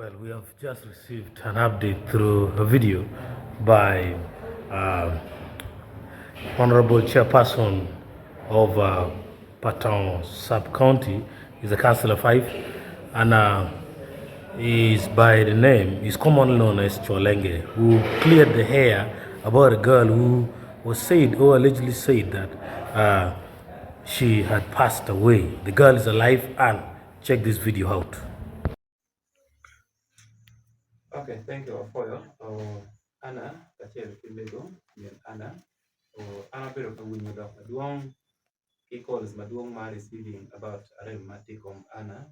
Well, we have just received an update through a video by uh, Honorable Chairperson of uh, Patongo Sub-County, he's a Councillor 5, and uh, is by the name, is commonly known as Cholenge, who cleared the air about a girl who was said or allegedly said that uh, she had passed away. The girl is alive and check this video out. Okay, thank you Afoyo. Oh, Anna kacel ki mego min Anna. Oh, an abedo ka winyo lok madwong ki calls madwong ma receiving about arem ma tye i kom Anna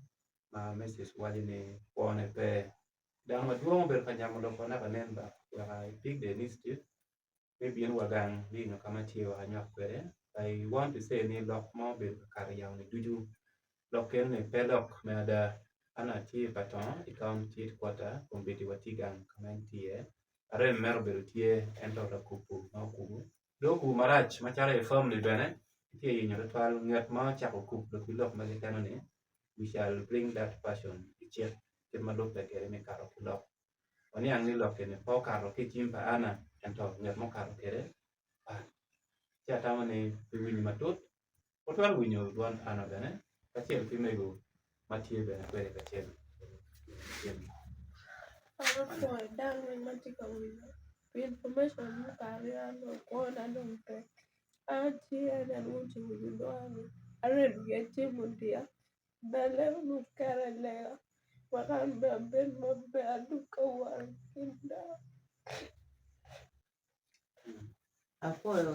ma message waco ni kwone pe. Dano madwong obedo ka nyamo lok naka nen ba wek I pick the initiative me bino wa gang me yenyo ka ma tye wek anywak kwede. I want to say ni lok ma obedo ka kato yamo ni ducu lok eno-ni pe lok me ada. An atye i Patongo i county headquarter kombeddi watye gang ka ma en tye iye. Arem mere obedo tye ento lakubo ma okubo dong okubo marac macalo i family bene tye ka yenyo tutwal ngat ma ocako kubo ki lok magi kene-ni we shall bring that person i cik kit ma lubbe kwede me kato ki lok. Waniang ni lok eni pe okato ki i cim pa Anna ento ngat ma okato kwede pat. Ci atamo ni pi winyo matut, wutwero winyo dwon Anna bene kacel ki mego ma tye bene kwede kacel. An apwoyo dano weng ma tye ka winyo pi information mukato ki an dong kwona dong tek an atye aneno gucimo gilwonga ni arem ki acimo dyang Bene onongo kera i lega wek an bene abed maber adug ka wot ki dano. Apwoyo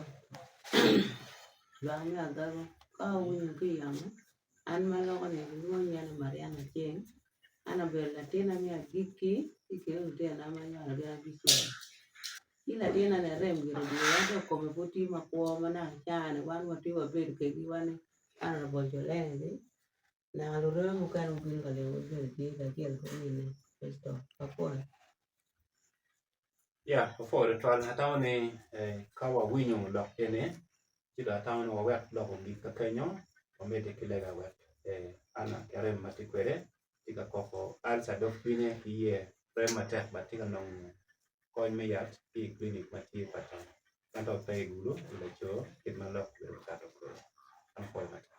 lwak me agaba ka awinyo ki i yamo an ma aloko ni kilwongo nyinga ni Mariam Aceng an abedo latinna me agikki ki i kin lutinona ma anywalo gin abicel ci latinna-ni arem gire dyere ento kome pud tye makwo ma naka caa-ni wan watye wabedo kwedgi wan ni Man oboco lengi naka lureme mukene obino ka limo bene tye kacel ki mine Festo apwoyo. Ya apwoyo tutwal atamo ni ka wawinyo lok eni ci dong atamo ni wawek lok ogik ka kenyo wamedde ki lega wek Anna ki arem ma tye kwede tye ka koko alca dog cwinye ki iye rem matek but tye ka nongo kony me yat ki i clinic ma tye i Patongo. Ento pe i gudo i laco kit ma lok obedo kato kwede. An apwoyo matek.